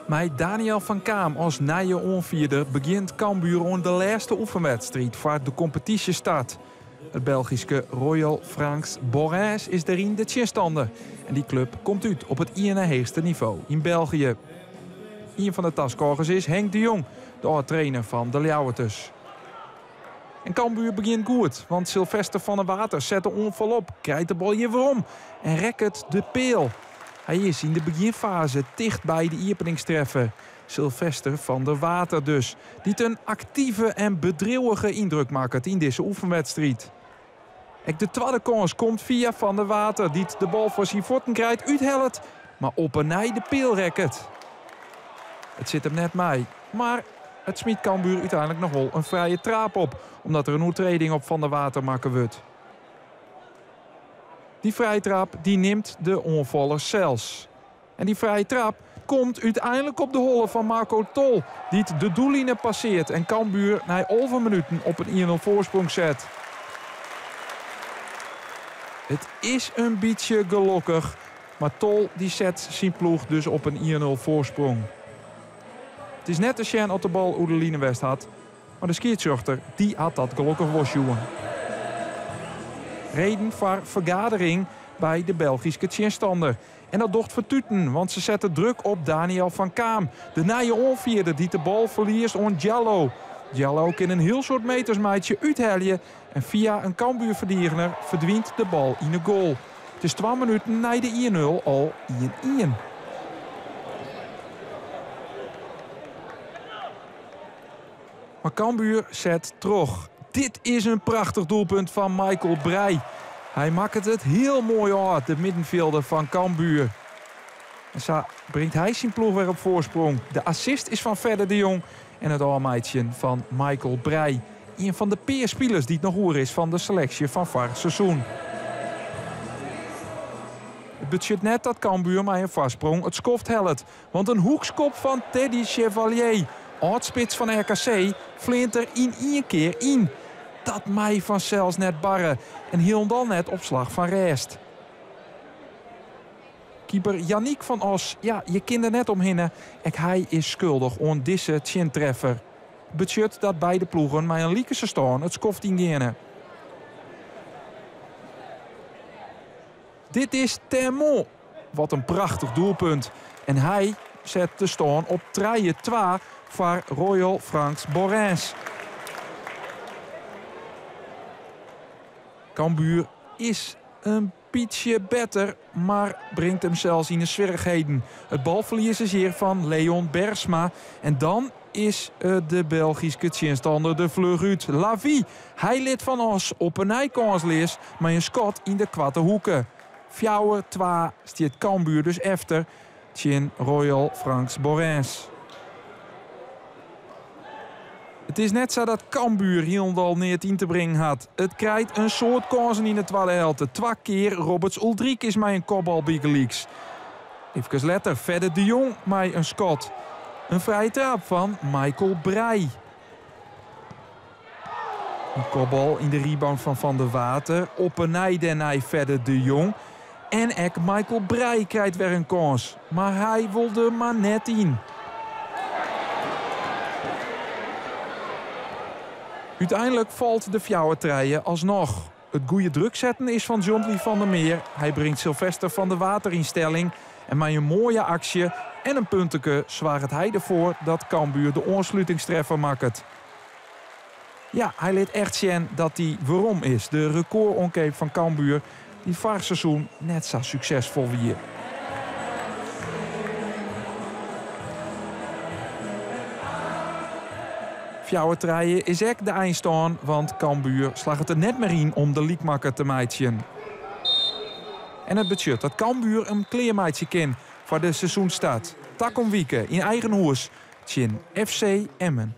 Mei Daniël van Kaam as nije oanfierder begjint Cambuur oan de lêste oefenwedstriid foar de kompetysjestart. It Belgyske Royal Francs Borains is dêryn de tsjinstander en dy klup komt út op it ien nei heechste nivo yn België. Ien fan de taskôgers is Henk de Jong, de âld-trainer fan de Ljouwerters. En Cambuur begjint goed, want Silvester van der Water set de oanfal op, krijt de bal hjir werom en rekket de peal. Hy is yn de begjinfaze ticht by de iepeningstreffer. Silvester van der Water dus, dy't in aktive en bedriuwige yndruk makket yn dizze oefenwedstriid. Ek de twadde kâns komt fia Van der Water, dy't de bal foar syn fuotten krijt, úthellet, mar op 'e nij de peal rekket. It sit him net mei, mar it smyt Cambuur úteinlik noch wol in frije traap op, omdat der in oertreding op Van der Water makke wurdt. Dy frije traap dy nimt de oanfaller sels. En dy frije traap komt úteinlik op de holle fan Marco Tol, dy't de doelline passeart en Cambuur nei 11 minuten op in 1-0 foarsprong set. It is in bytsje gelokkich, mar Tol dy set syn ploech dus op in 1-0 foarsprong. It is net te sjen oft de bal oer de line west hat, mar de skiedsrjochter dy hat dat gelokkich wol sjoen. Reden foar fergadering by de Belgyske tsjinstander. En dat docht fertuten, want se sette druk op Daniël van Kaam, de nije oanfierder dy't de bal ferliest oan Diallo. Diallo kin in hiel soad meters meitsje, úthelje en fia in Cambuur-ferdigener ferdwynt de bal yn 'e goal. It is twa minuten nei de 1-0 al 1-1. Mar Cambuur set troch. Dit is in prachtich doelpunt fan Michael Breij. Hy makket it hiel moai ôf, de middenfjilder fan Cambuur. En sa bringt hy syn ploech wer op foarsprong. De assist is fan Fedde de Jong en it ôfmeitsjen fan Michael Breij. Ien fan de pear spilers dy't noch oer is fan de seleksje fan foarich seizoen. It betsjut net dat Cambuur mei in foarsprong it skoft hellet. Want in hoekskop fan Teddy Chevalier, âld-spits fan RKC, fleant der yn ien kear yn. Dat mei fansels net barre en hielendal net op slach fan rêst. Keeper Yannick van Os, ja, je kin der net omhinne, ek hy is skuldich oan dizze tsjintreffer. Betsjut dat beide ploegen mei in likense stân it skoft yngeane. Dit is Termont. Wat in prachtich doelpunt. En hy set de stân op 3-2 foar Royal Francs Borains. Cambuur is in bytsje better, mar bringt himsels yn 'e swierrichheden. It balferlies is hjir fan Leon Bergsma. En dan is de Belgyske tsjinstanner der fluch út. Lavie, hy lit Van Os op 'e nij kânsleas mei in skot yn de koarte hoeke. 4-2 stiet Cambuur dus efter tsjin Royal Francs Borains. It is net sa dat Cambuur hielendal neat yn te bringen hat. It krijt in soad kânsen yn de twadde helte. Twa kear Roberts Uldrikis mei in kopbal bygelyks. Efkes letter Fedde de Jong mei in skot. In frije traap fan Michael Breij. In kopbal yn de rebound fan Van der Water. Op 'e nij dêrnei Fedde de Jong. En ek Michael Breij krijt wer in kâns, mar hy wol der mar net yn. Uteinlik falt de 4-3 asnoch. It goede druk setten is fan Jhondly van der Meer. Hy bringt Silvester van der Water yn stelling. En mei in moaie aksje en in punteke soarget hy derfoar dat Cambuur de oanslutingstreffer makket. Ja, hy lit echt sjen dat hy werom is. De rekôroankeap fan Cambuur, dy't foarich seizoen net sa suksesfol wie. 4-3 is ek de einstân, want Cambuur slagget der net mear yn om de lykmakker te meitsjen. En it betsjut dat Cambuur him klearmeitsje kin foar de seizoensstart. Takom wike yn eigen hûs tsjin FC Emmen.